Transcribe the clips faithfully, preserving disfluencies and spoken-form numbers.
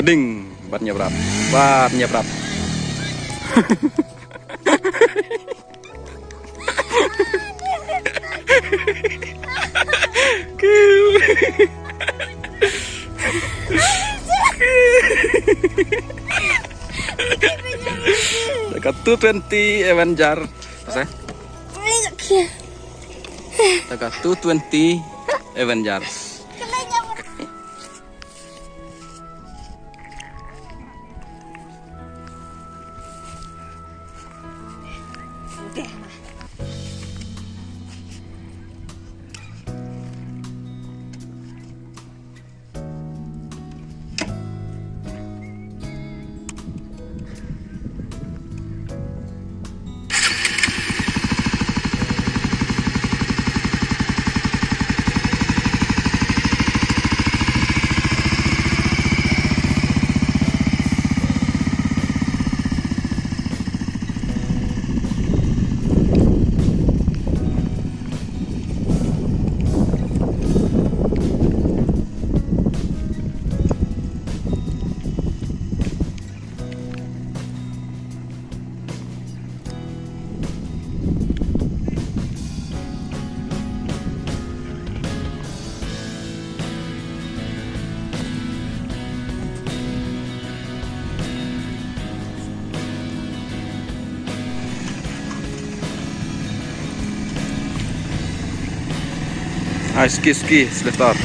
Ding, bat nyabrat, bat nyabrat. Ka two twenty Avenger. Apa? Ka two twenty Avenger. Ai, ski, ski, slitar.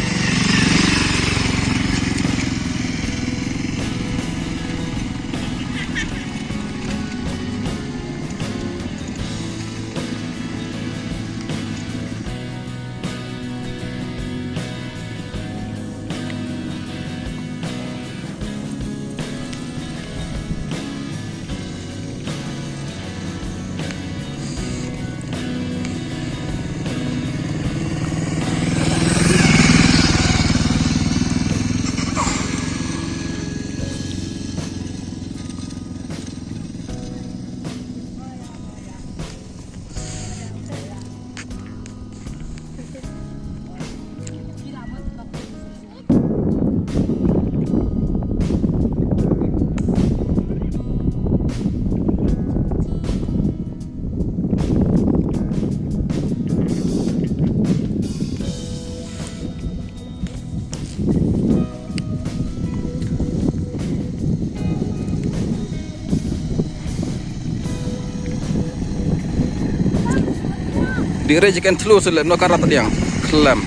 Dih re jikan telu selem no karat diang. Kelem.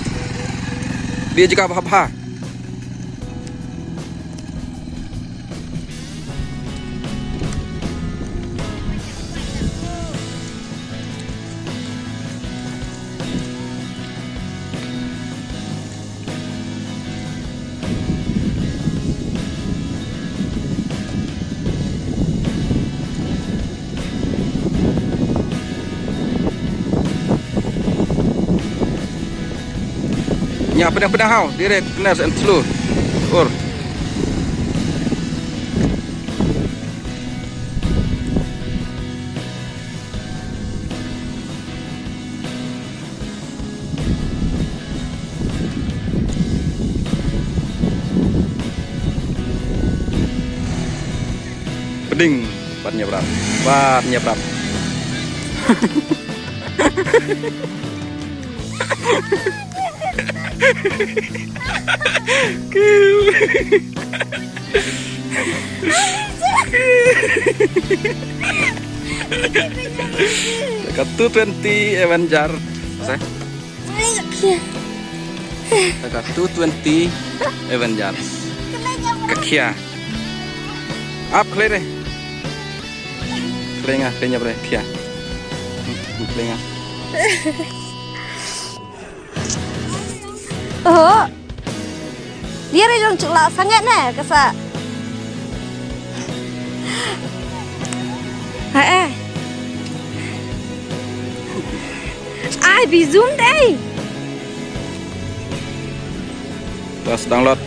Dia jika apa-apa. Nya pedang pedang hau direct kena sen telu. Ur. Peding, bat nyabrat, bat nyabrat. Ka two twenty Avenger. Masa? Ka two twenty Avenger. Ka khia. Ap khlei re. Khlei nga, khlei nyap re, khia. Hmm, khlei nga. Oh. Dia re jong chukla sangat ne kasa. Hai eh. Ai bi zoom dei. Terus download.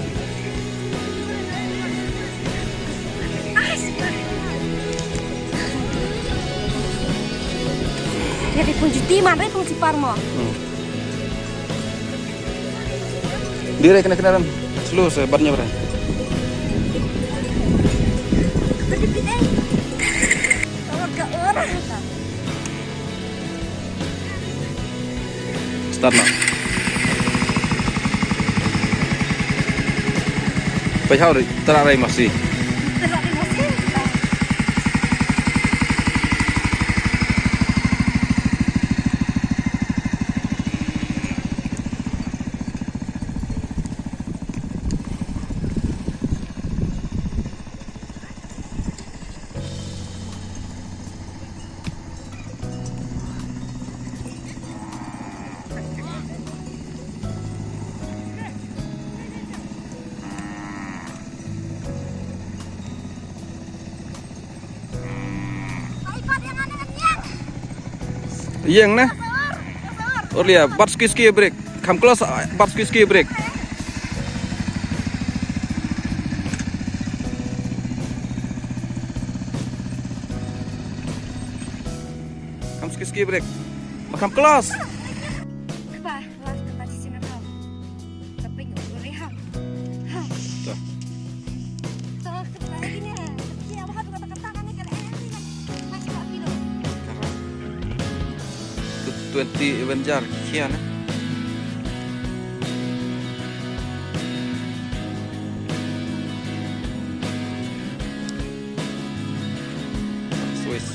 Dia pun juti man re pun sipar mo. Hmm. Dire kena kena ram. Slow se bat nyap re. Start noh. Peit hau ri, tara rai masi. Ïeng ne? Orlia, bat ski ski break. Come close, bat ski ski break. Come ski ski break. Come close. Twenty Avenger kian. Swiss.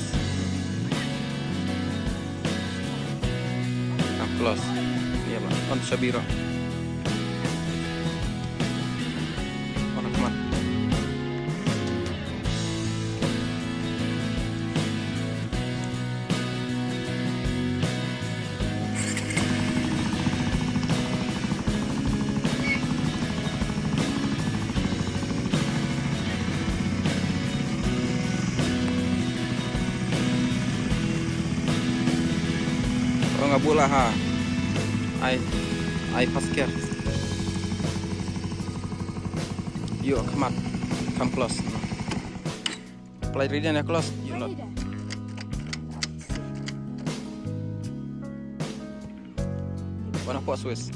Close. Ïa ba. On Shabira. On Ahmad. Nga bula ha. Ai, ai pasker. Ïoh khmat. Come close. Play ready ne close. Ïoh lot. Wana pok Swiss.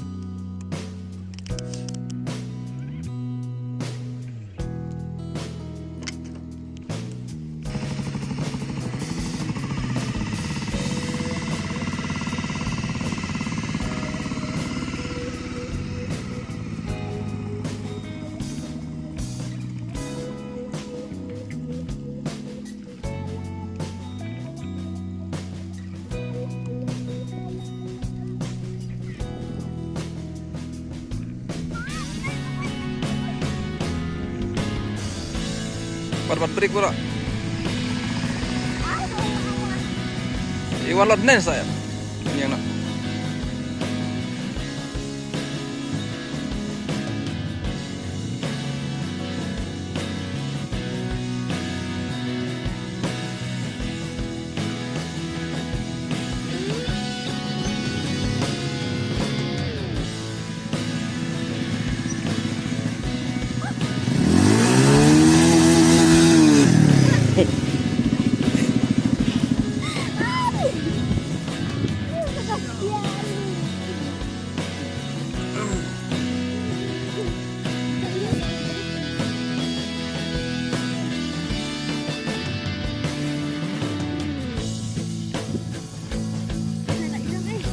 Bat bat break pura. Iwan lot nen saya. Ini yang nak.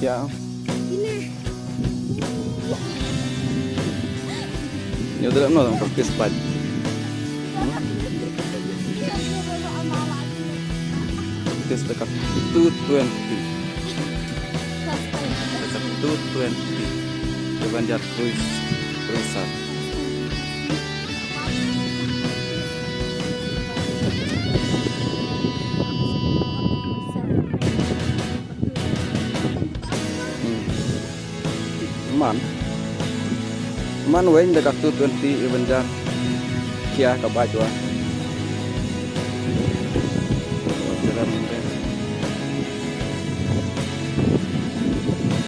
Ya. Ni udah no practice bike. Practice dekat two twenty. Dekat two twenty. Di Banjar Cruise, Cruiser. Hmm. Man. Man weng da ka two twenty Avenger. Kia ka bike wa.